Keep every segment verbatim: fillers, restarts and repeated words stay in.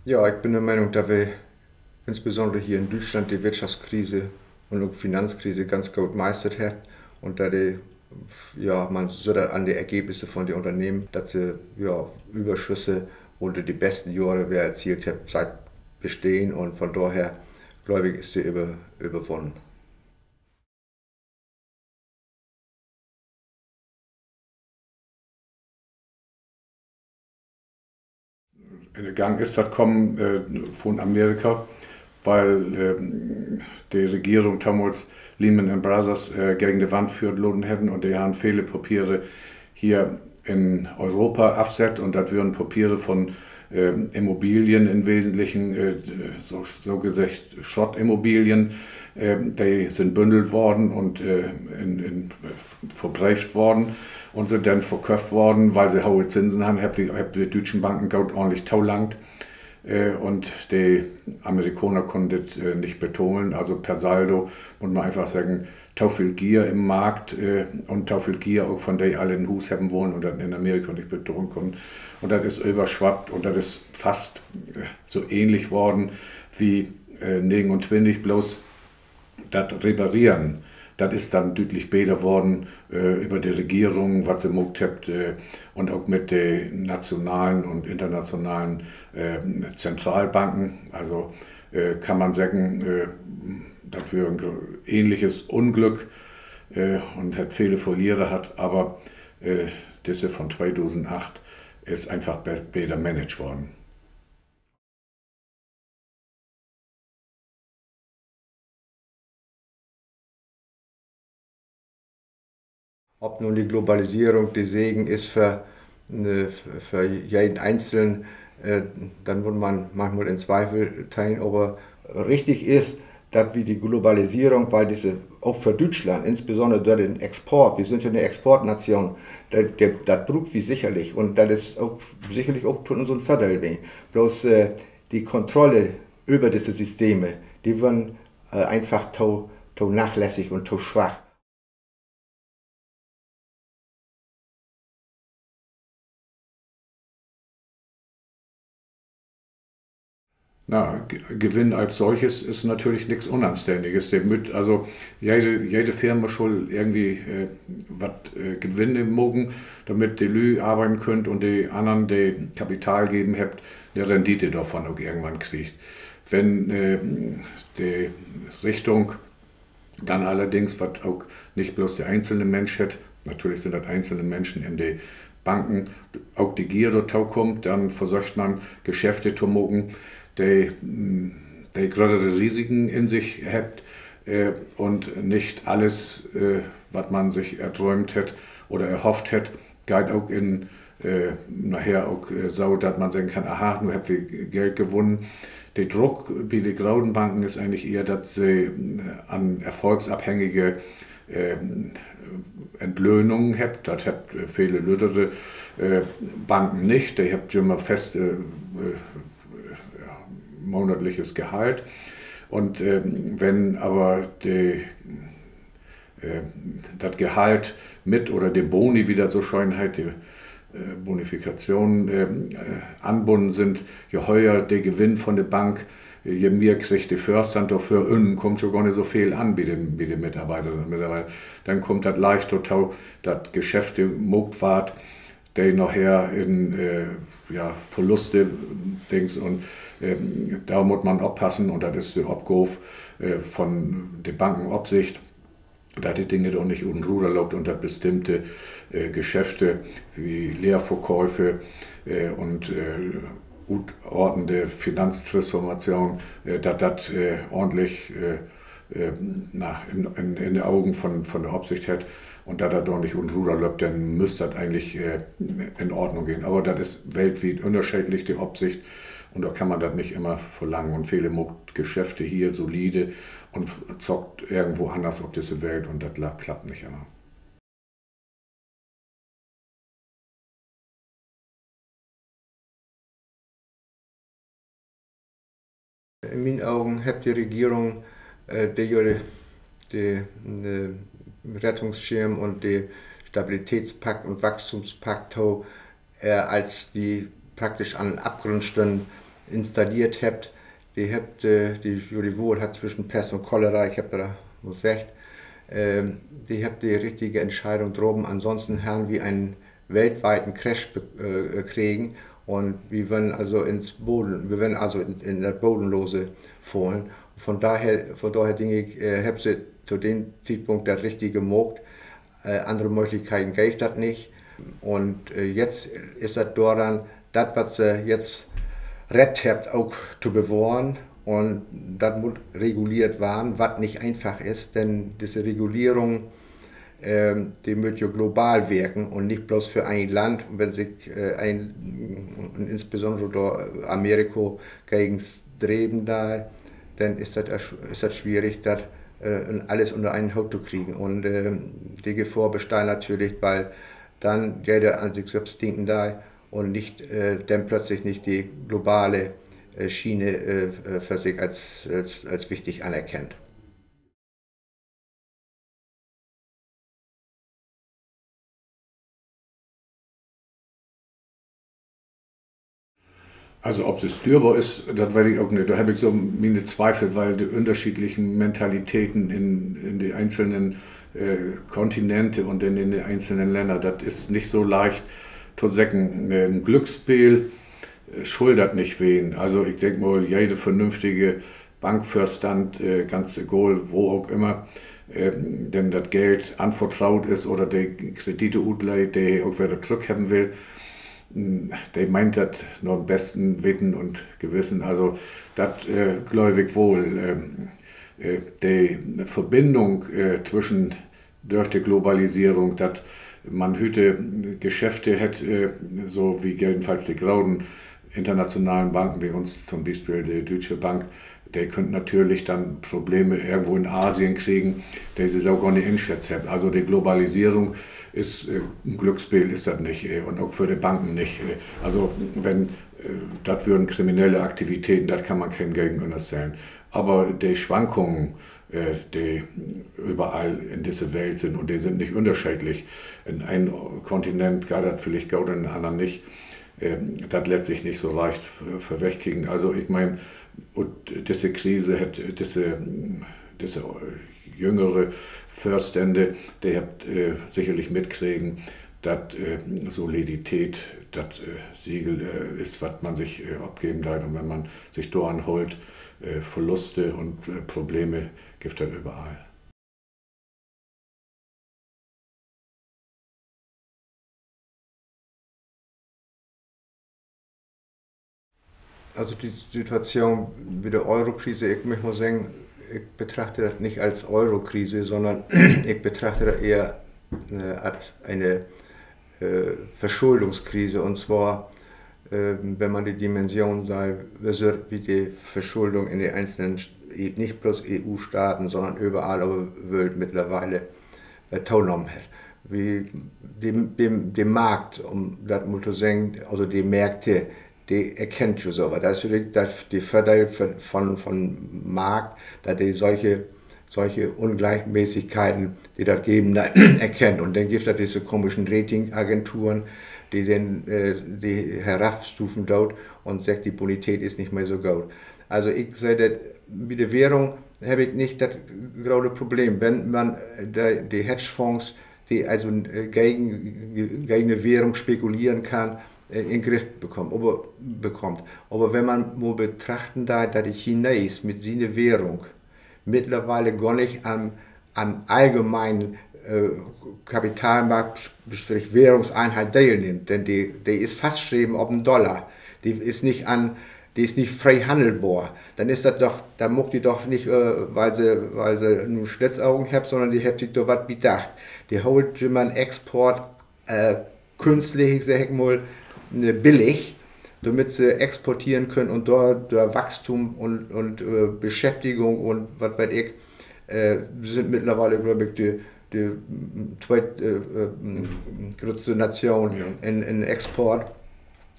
Ja, ik bün de Meenung, dat wi insbesonnere hier in Düütschland de Wirtschaftskrise un ok Finanzkrise ganz goot meistert hebbt un dat de, ja, man süht dat an de Ergebnisse von de Ünnernehmen, dat se, ja, Överschüsse oder de besten Johre weer erzielt hebbt, siet bestehn un von dorher, glööv ik, is de över-, överwunnen. In de Gang is dat kamen, äh, vun Amerika, wiel, ähm, de Regeerung domals Lehman Brothers, äh, gegen de Wand föhrt laten hebben un de harrn vele Papiere hier in Europa afsett un dat weren Papiere von, ähm, Immobilien in Wesentlichen, äh, so, so geseggt Schrottimmobilien, äh, de sünd bündelt worrn un, äh, in, in, äh, verbrieft worrn un sünd denn verköfft worrn, wiel se hoge Zinsen harrn, hebbt de, hebbt de düütschen Banken goot ordentlich tolangt. Äh, un de Amerikaner kunnen dit, äh, nich betahlen. Also per saldo mutt man eenfach seggen, to veel Gier in'n Markt, äh, un to veel Gier ok von de, de all en Huus hebben wullen un dat in Amerika nich betahlen kunnen. Un dat is överschwappt un dat is fast, äh, so ähnlich worrn wie, äh, negenuntwintig, blots dat Repareren, dat is denn düütlich beter worrn, äh, över de Regeerung, wat se maakt hebbt, äh, un ok mit de nationalen un internationalen, äh, Zentralbanken. Also, äh, kann man seggen, äh, dat weer en gr-, ähnliches Unglück, äh, un hett vele Verlierer hatt, aver, äh, disse von tweedusend acht is eenfach be-, beter managed worrn. Of nu de Globalisierung de Segen is för, äh, för jeden Einzelnen, äh, dat mutt man manchmal in Twiefel teihen, aver richtig is, dat wi de Globalisierung, wiel disse ok för Düütschland, insbesonner dör den Export, wi sünd ja 'ne Exportnation, dat, dat, dat bruukt wi sicherlich un dat is ok sicherlich ok to usen Vördeel ween. Bloots, äh, de Kontrolle över disse Systeme, de weern, äh, eenfach to, to nachlässig un to swack. Na, Ge-, Gewinn as solches is natürlich nix Unanstänniges. De mutt, also, jede, jede Firma schull irgendwie, äh, wat, äh, Gewinn maken, dormit de Lüüd arbeiden köönt un de annern, de Kapital geven hebbt, 'ne Rendite dorvon ok irgendwann kriegt. Wenn, äh, de Richtung denn allerdings, wat ok nich bloots de einzelne Minsch hett, natürlich sünd dat einzelne Minschen in de Banken, ok de Gier dorto kummt, denn versöcht man Geschäfte to maken, de, mm, de gröttere Risiken in sik hebbt, äh, un nich allens, äh, wat man sik erdröömt hett oder erhofft hett, geiht ok in, äh, naher ok, äh, so, dat man seggen kann, aha, nu hebbt wi Geld gewunnen. De Druck bi de groten Banken is egentlich ehr, dat se, äh, an erfolgsafhängige, äh, Entlöhnungen hebbt. Dat hebbt, äh, vele lüttere, äh, Banken nich. De hebbt jümmer feste, äh, monatliches Gehalt. Un, ähm, wenn aver de, äh, dat Gehalt mit oder de Boni, wie dat so schöön heet, de, äh, Bonifikationen, ähm, äh, anbunnen sünd, je höger de Gewinn von de Bank, äh, je mehr kriggt de Vörstand dorför, ünnen kummt jo gor nich so veel an bi de, bi de Mitarbeiterinnen un Mitarbeiter. Denn kummt dat leicht dorto, dat Geschäfte maakt warrt, de naher in, äh, ja, Verluste, Dings un, ähm, dor mutt man oppassen un dat is de Opgaav, äh, von de Bankenopsicht, dat de Dinge dor nich ut 'n Ruder loopt un dat bestimmte, äh, Geschäfte wie Leerverkäufe, äh, un, äh, utordnende Finanztransformation, äh, dat dat, äh, ordentlich, äh, äh, na, in, in, in de Ogen von, von de Opsicht hett un dat dat dor nich ut 'n Ruder löppt, denn müss dat egentlich, äh, in Ordnung gahn. Aver dat is weltwiet ünnerscheedlich, de Opsicht. Un dor kann man dat nich immer verlangen. Un vele maakt Geschäfte hier solide un zockt irgendwo anners op disse Welt un dat la-, klappt nich immer. In mien Ogen hett de Regierung, äh, de, de, de Rettungsschirm un de Stabilitätspakt un Wachstumspakt to, äh, as wi praktisch an 'n Afgrund stünnen, installeert hebbt, de hebbt, äh, de, jo, de Wahl hatt twischen Pest un Cholera, ik hebb dor nu seggt, ähm, de hebbt de richtige Entscheidung drapen. Ansonsten harrn wi en weltwieten Crash be-, äh, kregen un wi weren also ins Boden, wi weren also in, in dat Bodenlose fallen. Von daher, von daher denk ik, äh, hebbt se to den Tietpunkt dat Richtige maakt. Äh, annere Mööglichkeiten geev dat nich. Un, äh, jetzt is dat doran, dat, wat se jetzt rett hebbt, ok to bewohren. Un dat mutt reguleert warrn, wat nich eenfach is, denn disse Regulierung, ähm, de mööt jo global wirken un nich bloots för een Land. Wenn sik, äh, een, un insbesondere dor Amerika gegen streven deit, denn is dat, is dat swierig, dat, äh, alles ünner een Hoot to kriegen. Un, ähm, de Gefohr besteiht natürlich, wiel denn jeder an sik sülvst denken deit un nich, äh, denn plötzlich nich de globale, äh, Schiene, äh, äh, för sik as, as, as wichtig anerkennt. Also, of se stüerbar is, dat weet ik ok nich. Dor heff ik so miene Twiefel, wiel de ünnerscheedlichen Mentalitäten in, in de eenzelnen, äh, Kontinente un in, in de eenzelnen Länner, dat is nich so leicht to seggen. Äh, en Glücksspeel, äh, schull dat nich ween. Also, ik denk mal, jede vernünftige Bankvörstand, äh, ganz egal, wo ok ümmer, ähm, dem dat Geld anvertroot is oder de Kredite utleent, de he ok wedder trückhebben will, mm, de meent dat na besten Weten un Gewissen. Also, dat, äh, glööv ik woll. Ähm, äh, de Verbindung, äh, twischen dörch de Globalisierung, dat man hüüt Geschäfte hett, äh, so wie jedenfalls de groten internationalen Banken, bi uns to'n Bispeel de Düütsche Bank, de köönt natürlich denn Probleme irgendwo in Asien kriegen, de se so gor nich inschätzt hebbt. Also de Globalisierung is, äh, en Glücksspeel is dat nich, äh, un ok för de Banken nich, äh. Also wenn, äh, dat wören kriminelle Aktivitäten, dat kann man keen gegen ünnerstellen. Aver de Schwankungen, äh, de överall in disse Welt sünd, un de sünd nich ünnerscheedlich. In een Kontinent geiht dat villicht goot, in den annern nich. Ähm, dat lett sik nich so leicht v-, vörwegkieken. Also, ik meen, ut disse Krise hett, disse, disse, äh, jüngere Vörstände, de hebbt, äh, sicherlich mitkregen, dat, äh, Solidität dat, äh, Siegel, äh, is, wat man sik, äh, opgeven deit. Un wenn man sik doran hollt, äh, Verluste un, äh, Probleme gifft dat överall. Also de Situation bi de Eurokrise, ik much mal seggen, ik betrachte dat nich as Eurokrise, sonnern ik betrachte dat ehr, äh, as ene, äh, Verschuldungskrise. Un zwar, äh, wenn man de Dimension seh, wo süht, wie de Verschuldung in de eenzelnen St-, nich bloots E U-Staten, sonnern överall op de Welt mittlerwiel, äh, tonahmen hett. Wi, de, de, de Markt, üm dat mal to seggen, also de Märkte, de erkennt jo so wat. Dat is natürlich dat, de Vördeel von, von, von Markt, dat de solche, solche Ungleichmäßigkeiten, de dat geven deit, erkennt. Un denn gifft dat disse komischen Ratingagenturen, de denn, äh, de herafstuven doot un seggt, de Bonität is nich mehr so goot. Also ik seh dat, bi de Währung heff ik nich dat grote Problem. Wenn man, äh, de, de Hedgefonds, de also, äh, gegen, gegen de Währung spekuleren kann, äh, in Griff bekommt. Aver, bekommt. Aver wenn man mal betrachten deit, dat de Chines mit siene Währung mittlerwiel gor nich an, an allgemeinen, äh, Kapitalmarkt, Strich Währungseinheit deelnimmt, denn de, de is fastschreven op en Dollar. De is nich an, de is nich free hannelbor. Denn is dat doch, denn maakt de doch nich, äh, wiel se, wiel se nu Slittogen hebbt, sonnern de hebbt sik dor wat bi dacht. De hoolt jümmern Export, äh, künstlich, segg ik mal, äh, billig, dormit se exporteren köönt un dor, dor Wachstum un, un, äh, Beschäftigung un wat weet ik, äh, sünd mittlerwiel, glööv ik, de, de, mm, tweet-, äh, äh, mm, gröttste Nation in, in Export.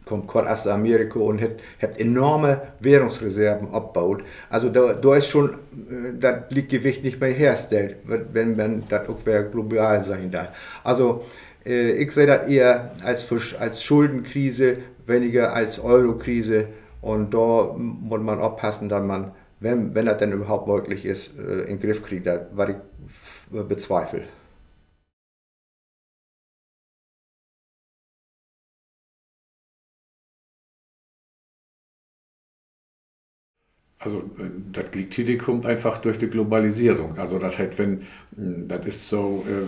Kummt kort as Amerika un hett, hebbt enorme Währungsreserven opbaut. Also dor, dor is schon, äh, dat Gliekgewicht nich mehr herstellt, wenn, wenn man dat ok wedder global sehn deit. Also, äh, ik seh dat ehr as Versch-, as Schuldenkrise, weniger as Eurokrise. Un dor mutt man oppassen, dat man, wenn, wenn dat denn överhaupt mööglich is, äh, in Griff kriggt, dat, wat ik f-, betwiefel. Also, äh, dat Gliektiede kummt eenfach dörch de Globaliserung. Also, dat heet, wenn, mm, dat is so, äh,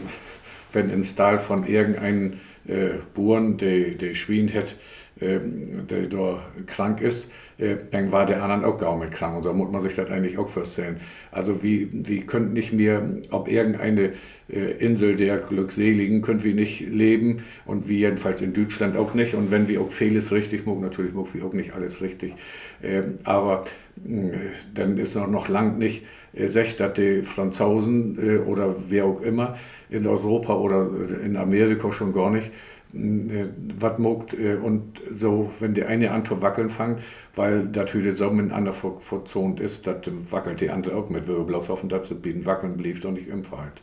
wenn in Stall von irgendeen, äh, Buurn, de, de Swien hett, ähm, de dor krank is, äh, denn warrt de annern ok gau mit krank. Un so mutt man sik dat egentlich ok vörstellen. Also, wi, wi köönt nich mehr op irgendeen äh, Insel der Glückseligen köönt wi nich leven un wi jedenfalls in Düütschland ok nich. Un wenn wi ok veles richtig maakt, natürlich maakt wi ok nich allens richtig, äh, aver, mm, denn is noch, noch lang nich, äh, seggt, dat de Franzosen, äh, oder wer ok ümmer in Europa oder, äh, in Amerika schon gor nich, mm, äh, wat maakt, äh, un so, wenn de ene an to wackeln fangt, wiel dat hüüt so mit'nanner ver-, verzahnt is, dat wackelt de anner ok mit. Wüllt wi bloots hoffen, dat se bi'n Wackeln blievt un nich ümfallt.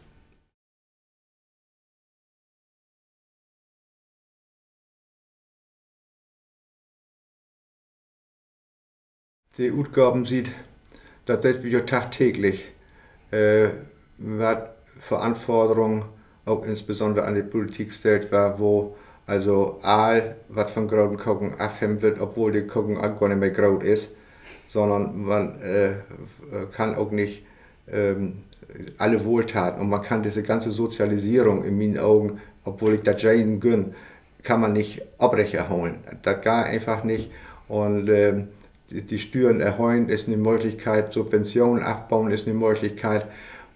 De Utgavensiet, dat seht wi jo dagdäglich, äh, wat för Anforderungen ok insbesondere an de Politik stellt warrt, wo also all wat von groten Koken afhängen warrt, obwohl de Koken al gor nich mehr groot is, sonnern man, äh, kann ok nich, ähm, alle Wohltaten. Un man kann disse ganze Sozialisierung in mienen Ogen, obwohl ik dat jeden günn, kann man nich oprechterholen. Dat geiht eenfach nich. Un, ähm, de, de Stüern erhöhen is 'ne Mööglichkeit, Subventionen afbauen is 'ne Mööglichkeit.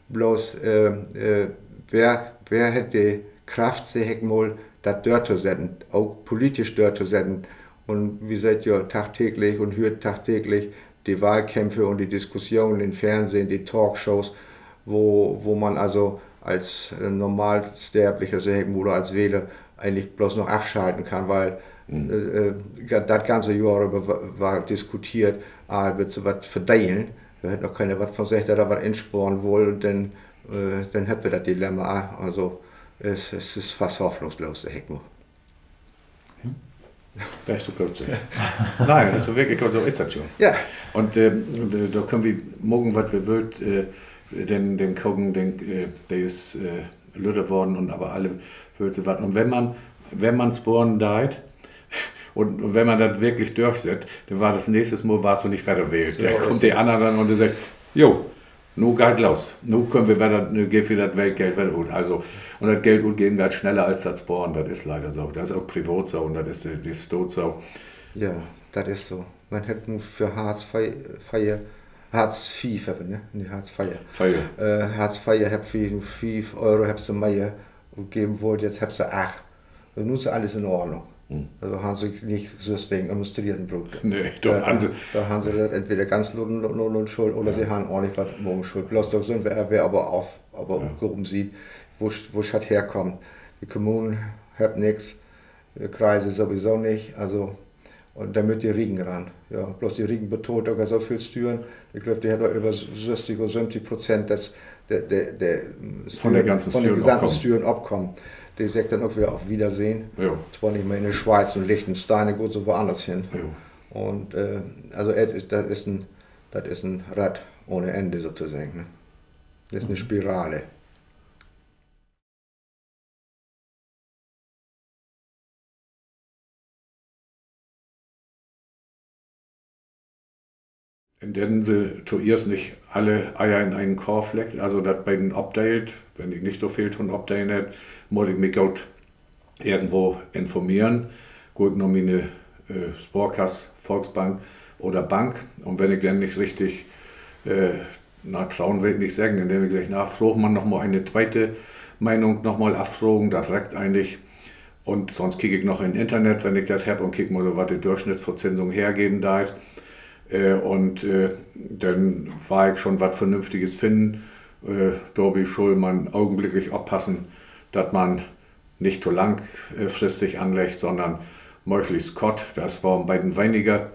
Bloots, äh, äh, wer, wer hett de Kraft, segg ik mal, dat dörtosetten, ok politisch dörtosetten? Un wi seht jo dagdäglich un höört dagdäglich de Wahlkämpfe un de Diskussionen in Fernsehen, de Talkshows, wo, wo man also as, äh, Normalsterblicher, segg ik mal, oder as Wähler egentlich bloots noch afschalten kann, wiel, äh, äh, ga-, dat ganze Johr över wa-, warrt diskuteert, ah, wullt se wat verdelen? Dor hett noch keener wat von seggt, dat dor wat insporen wull, un denn, äh, denn hebbt wi dat Dilemma. Also, es, es is fast hoffnungslos, segg ik mal. Dat is so goot, segg. Nee, dat is so wirklich goot, so is dat jo. Un, äh, dor köönt wi maken, wat wi wüllt, äh, den, den Koken, den, äh, de is, äh, lütter worrn un aver alle wüllt se wat. Un wenn man, wenn man sporen deit, un, un wenn man dat wirklich dörchsett, denn warrt dat nächste Mal, warrst du nich wedder wählt. Dor kummt de anner denn un de seggt: Jo, nu geiht los. Nu köönt wi wedder, nu geevt wi dat Geld wedder ut. Also, un dat Geld utgeven geiht sneller as dat Sporen. Dat is leider so. Dat is ok privat so un dat is, äh, de Staat so. Ja, dat is so. Man hett nu för Hartz veer, Hartz fief hebbt wi, ne? Nee, Hartz veer. Äh, Hartz veer hebbt wi nu fief Euro, hebbt se mehr utgeven wullt, jetzt hebbt se acht. Nu is allens in Ordnung. Also harrn se nich sünstwegen demonstreren bruukt. Dor harrn se dat entweder ganz laten, laten schullt oder se harrn ordentlich wat maken schullt. Bloots dor sünd wi, wi aver op, aver op Gruppensiet, wo sch-, wo dat herkummt. De Kommunen hebbt nix, de Kreise sowieso nich, also, un denn mööt de Rieken ran. Ja, bloots de Rieken betahlt ok so veel Stüern. Ik glööv, de hebbt dor över sösstig oder söventig Prozent des, de, de, de, mm, von de ganzen Stüern opkamen. De seggt denn ok wedder op Wiedersehn. Twoor nich mehr in de Schweiz un Liechtenstein, de gaht so woanners hen. Un, äh, also, dat is en, dat is en Rad ohne Ende sotoseggen, ne? Dat is en Spirale. Indem se toeerst nich alle Eier in een Korf leggt, also dat beten opdeelt, wenn ik nich so veel to'n Opdelen hebb, mutt ik mi goot irgendwo informeren, gah ik na miene, äh, Sparkass, Volksbank oder Bank. Un wenn ik denn nich richtig, äh, na, troen will ik nich seggen, indem ik segg: Na, fraag man noch mal ene tweete Meinung, noch mal affragen, dat reckt egentlich. Un sonst kiek ik noch in Internet, wenn ik dat hebb, un kiek mal, wat de Dörchschnittsverzinsung hergeven deit. Äh, un, äh, denn warr ik schon wat Vernünftiges finnen. Äh, dorbi schull man ogenblicklich oppassen, dat man nich to lang, äh, fristig anleggt, sonnern mööglichst kort. Dat is woll en beten weniger.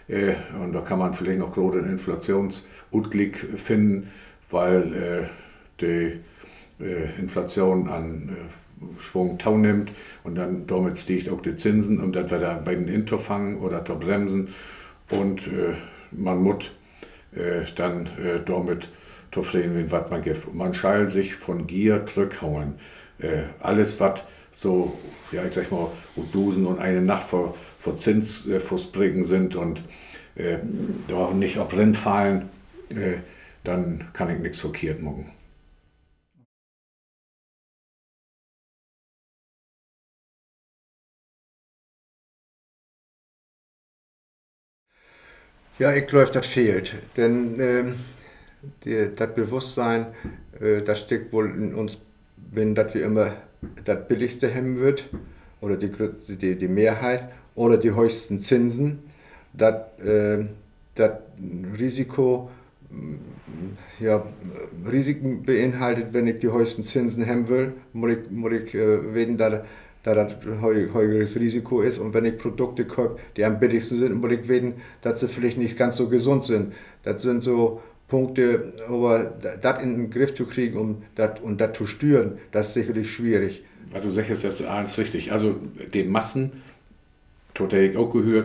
Äh, un dor kann man villicht noch groten Inflationsutgliek finnen, wiel, äh, de, äh, Inflation an, äh, Swung tonimmt un denn dormit stiegt ok de Zinsen, üm dat wedder en beten intofangen oder to bremsen. Un man mutt denn dormit tofreden ween, wat man gifft. Man schall sik von Gier trüchholen. Alles, wat so, ja, ik segg mal, ut Dusend un ene Nacht för, för Zins vörspreken sünd un dor nich op rinfallen, denn kann ik nix verkehrt maken. Ja, ik glööv, dat fehlt. Denn dat Bewusstsein, dat stickt woll in uns binnen, dat wi ümmer dat Billigste hebben wüllt, oder de, de Mehrheit, oder de hööchsten Zinsen. Dat, dat Risiko, ja, Risiken beinhaltet, wenn ik de hööchsten Zinsen hebben will, mutt ik weten, dat dat högeres Risiko is. Un wenn ik Produkte kööp, de an'n billigsten sünd, mutt ik weten, dat se villicht nich ganz so gesund sünd. Dat sünd so Punkte, aver dat in den Griff to kriegen un dat to stüren, dat is sekerlich swierig. Wat du seggst, is allens richtig. Also de Massen, to de ik ok gehöör,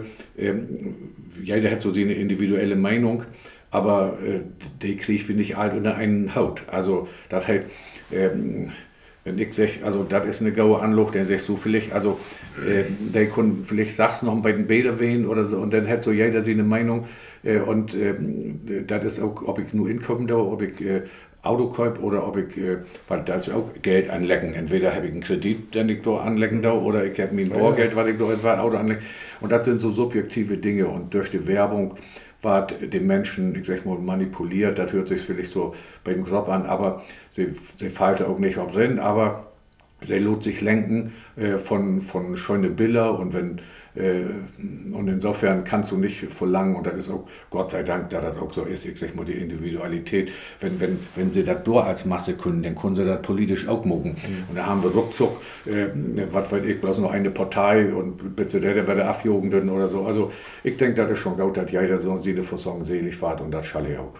jeder hett so siene individuelle Meinung, aver de kriegt wi nich all ünner enen Hoot. Also dat heet, wenn ik segg, also dat is 'ne gode Anlaag, denn seggst du villicht, also de kunn villicht sachs noch en beten beter ween oder so. Un denn hett so jeder siene Meinung. Un dat is ok, of ik nu inköpen do, of ik Auto kööp oder of ik, wiel dat is ok Geld anleggen. Entweder heff ik en Kredit, den ik dor anleggen do, oder ik heff mien Boorgeld, wat ik dor in dat Auto anlegg. Un dat sünd so subjektive Dinge. Un dörch de Werbung warrt de Minschen, ik segg mal, manipuleert. Dat höört sik villicht so beten groff an, aver se fallt dor ok nich op rin, aver se laat sik lenken von, von schöne Biller un wenn, un insofern kannst du nich verlangen, un dat is ok Gott sei Dank, dat dat ok so is, ik segg mal, de Individualität, wenn, wenn se dat dor as Masse kunnen, denn kunnen se dat politisch ok maken. Un denn hebbt wi ruckzuck, wat weet ik, bloots noch ene Partei un bit se de wedder afjagen doot oder so. Also ik denk, dat is schon goot, dat jeder so siene Fasson selig warrt, un dat schall he ok.